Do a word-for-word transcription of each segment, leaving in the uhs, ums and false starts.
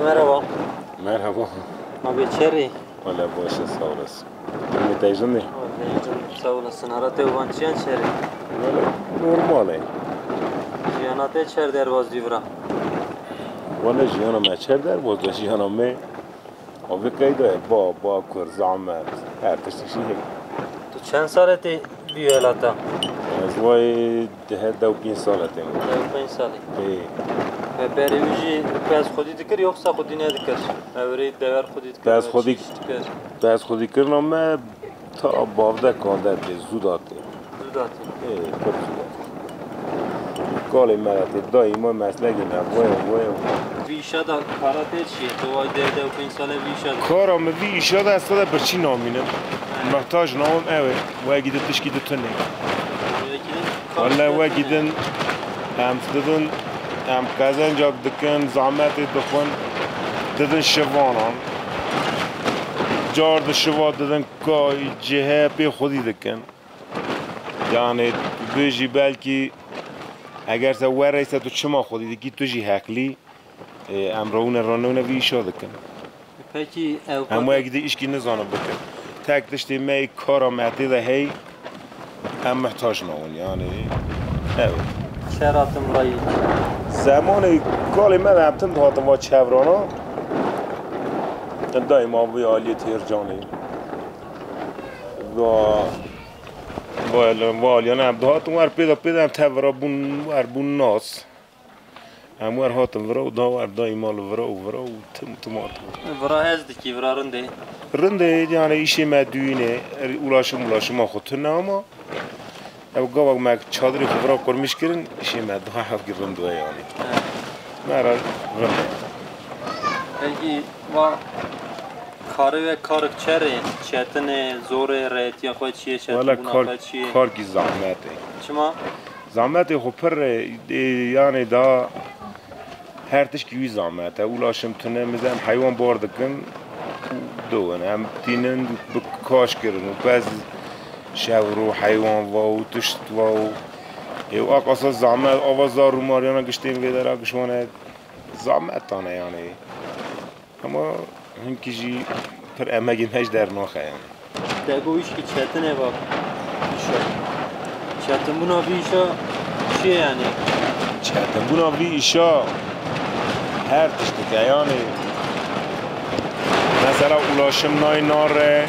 Merhaba. Merhaba. Ma bê çerî? Wala baş e, sağ olasın. Durumu te jin e? Wala jin, sağ olasın. Ara te û van çiyan çerî? Wala normal e. Jiyana te çer derbaz dî vira? Wala jiyana me çer derbaz da, jiyana me o vê qeyda ye. Ba, ba, kur, zahmet, her tişt jî heye. Tu çend sal e tê vî welata? Ez vay Dihe dew pênc sal e têm. Dew pênc salî. Ê. Ve berê wî jî pez xwedî dikir, yoksa xwedî nedikir? Ew rê dewer xwedî dikir, Pez me xwedî, çîş dikir. Pez xwedî kirina me ta bavde kande tê, zû da tê. Zû da tê. Ê, pir zû da tê. Kalê me de tê, daîma meslekê me, voye, voye. Vî îşa da kara te çi ye? Tu vay dev dew pênc sal e vî îşa da. Kara min vî îşa da, ez te de birçî namînim. He. Mihtac nabim ew e. Wekî din tişkî din tune. Wekî din kar Wele wekî din em didin, em qezencek dikin, zahmetê dixwin, didin şivanan. Car di şiva didin kay, cihê pê xwedî dikin. Yani tu bêjî belkî eger se were se tu çima xwedî dikî, tu jî heqlî. Ê, em rewne ranewne vî îşa dikin. Pekî ew Hemû qate- yek di îşkî nizane bikin. Tek tiştê me yê kara me tê de hey, em mihtac nabin, yani, ew. Şeratim rayî. Zemanê kalê me de em tim dihatin va çevrana. Daîma vê aliyê têr canê. Va, va, va aliyana em dihatin wer pê de pê de em tevira bûn, wer bûn nas. Em wer hatin vira û da wer daîma li vira û vira û tim tim hatin. Vira hez dikî, vira rindê. Rindê, yani îşê me duyîne, er, ulaşım ulaşıma xwe tune ama ew gavak me çadirê xwe vira qurmîş kirin, îşê me daha hevkî rind we yani. He. Me re rindê. Pekî va karê we karik çerê, çetinê, zorê, rêtiya xwe çiyê, Wala çetinbûna kar, xwe çiyê? Karkî zahmet e. Çima? Zahmetê xwe pir e, e, yani da her tişkî wî zahmet e. Ulaşım tune, mizem heywan bar dikin û dewin. Em tînin bi kaş kirin û pez şevro heywan va û tişt va û ê û aqasa zahmet, ava zar û mariyana giştên vê dera gişwane zahmet tane yani. Ama hinkî jî pir emegê me ji dernaxe yani. Te got îşkî çetin e va îşa. Çetinbûna vî îşa çi ye yani? Çetinbûna vî îşa her tiştik e yani. Mesela ulaşım nayê nare,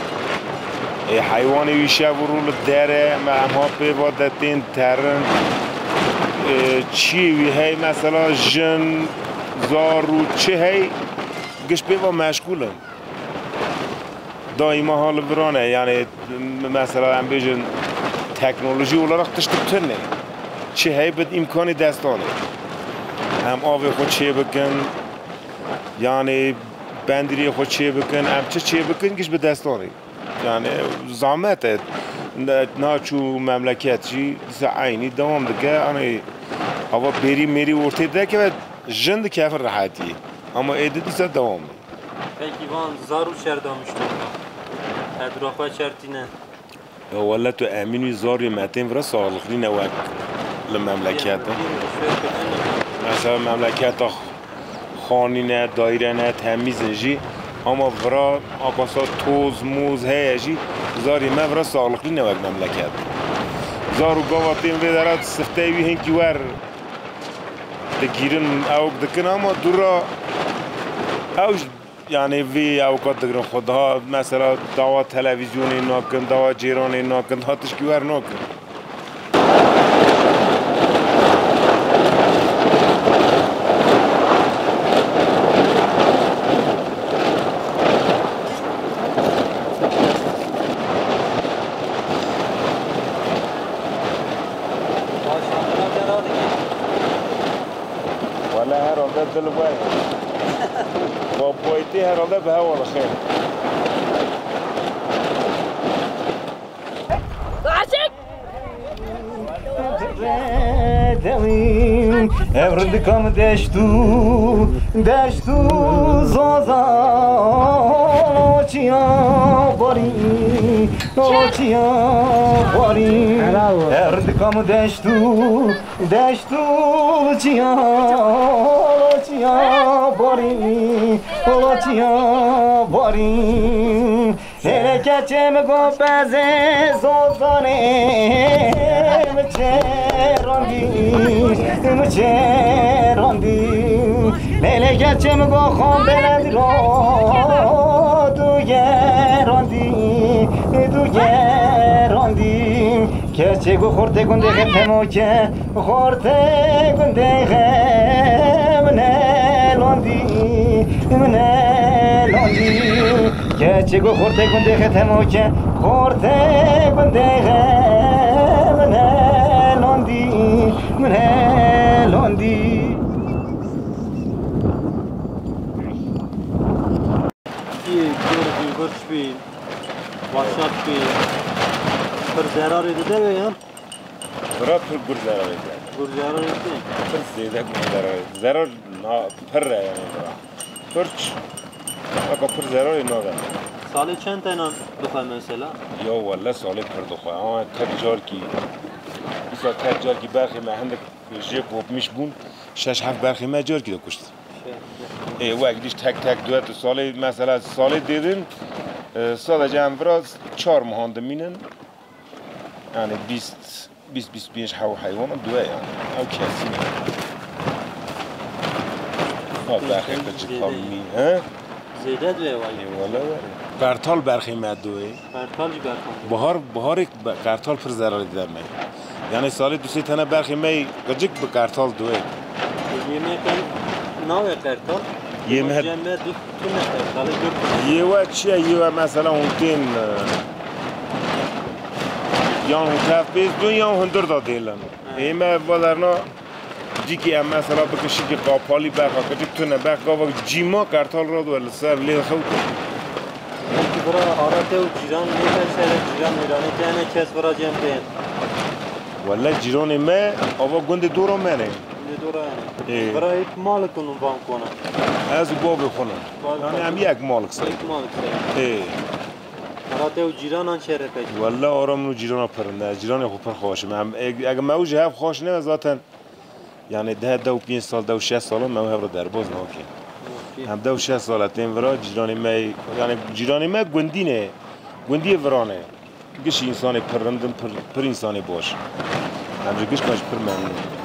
ê, heywanê wî şev û rû li der e, me em ha pê va de tên terin. Ê, çiyê wî hey, mesela jin, zar û çi hey, giş pê va meşgûl in. Daîma ha li viran e, yani, m-, mesela em bêjin teknolojî olarak tiştik tune. Çi hey bi îmkanê destanê. Em avê xwe çê bikin, yani bendiriyê xwe çê bikin, em çi çê bikin, giş bi destanê. Yani zahmet e. Ne, naçû memleket jî dîsa eynî dewam dike. Anê hava bêrî mêrî ortê dekeve, jin dikevin rehetî. Ama êdî dîsa dewam e. Pekî van zar û çer damiştîne? Hedûra xwe çer tîne? Ya wele tu emîn wî zarê me tên vira saxlixlî ne wek li memleket e. Mesela memleketa xanî ne, daîre ne, temîz in jî. Ama vira aqasa toz, moz heye jî, zarê me vira saxlixlî ne wek memleket. Zar û gava tên vê dera sifteyê wî hinkî wer digîrin, ewk dikin ama dûra ew jî, yani vê ewka digirin xwe daha mesela dawa televîzyonê nakin, dawa cêranê nakin, daha tişkî wer nakin. Wele herhalde dil we. Babaytî herhalde bi hewa dixê. Aşık! Ev rindika min deşt û, deşt û zaza, loçiya barî, loçiya barî. Helal olsun. Ev rindika min deşt û, deşt û loçiya, loçiya barî, loçiya barî. Lêleke çê min got bezê zozanê, min çê randî, min çê randî. Lêleke çê min got xan belendî ro, tu yê randî, tu yê randî. Keçê got xortê gundê xê pemokê. Xortê gundê xe min e londî, min e londî. Keçê got xortê gundê xe temoke. Xortê gundê xe min e londî, min e londî. Yê gor bî, gor çi bî, başat bî, pir zerarê dide wê yan? Bira pir gur zerarê dide. Gur zerarê dide? Pir zêde gur zerarê. Zerar na pir e yani bira. Pir ç-, eka pir zerarê nade. Salê çend teynan dixwe mesela? Ya welle salê pir dixwe. Ama tek carkî, mesela tek carkî berxê me hindik jê kopmiş bûn. Şeş heft berxê me carkî de kuşt. Ê, wek dîş tek tek duet û salê, mesela salê dêdin, e, sadece em vira çar mihan dimînin. Yani bîst, bîst, bîst pênc hew heywana duwe yani. Ew kesî ne. Ha, berxê qirçik kamî, he? Zêde duwe wayî. Ê, wele were. Qertal berxê me duwe. Qertal jî berxan. Bihar, biharê be-, qertal pir zerarê dide me. Yani salê du sê tene berxê me qicik bi qertal duwe. Yê me qe-, nawe qertal. Yê me cem me du tune qertalê dur. Yê we çi ye? Yê we mesela hûn tên, e, yan hûn tev pêz dun yan hûn dur da dêlin. He. Ê me valerna Cîkî em mesela bikin şikî qapalî berxa, qicik tune berx, gava cîma qertal radiwe li ser lê xewt. Belkî bira ara te û cîran nête ser cîran mêranê te ne kes bira cem tên. Welle cîranê me ava gundê dora me ne. Gundê dora yani. Ê. Bira hep malik onun van kona. Ez û bavê xwe ne. Bavê xwe. Yani em yek malik say. Yek malik say. Ê. Ara te û cîranan çere pek. Welle ara min û cîrana pirinde. Cîranê xwe pir xweş im. Em, eg-, eg me û ji hev xweş ne zaten. Yani deh, deh û pênc sal, deh û şeş sal me hev re derbaz nake. Okey. Em deh û şeş sal e tên vira cîranê me, yani cîranê me gundî ne, gundiyê vira ne. Giş insanê pir rind in, pir, pir insanê baş. Em ji giş me jî pir memnûn in.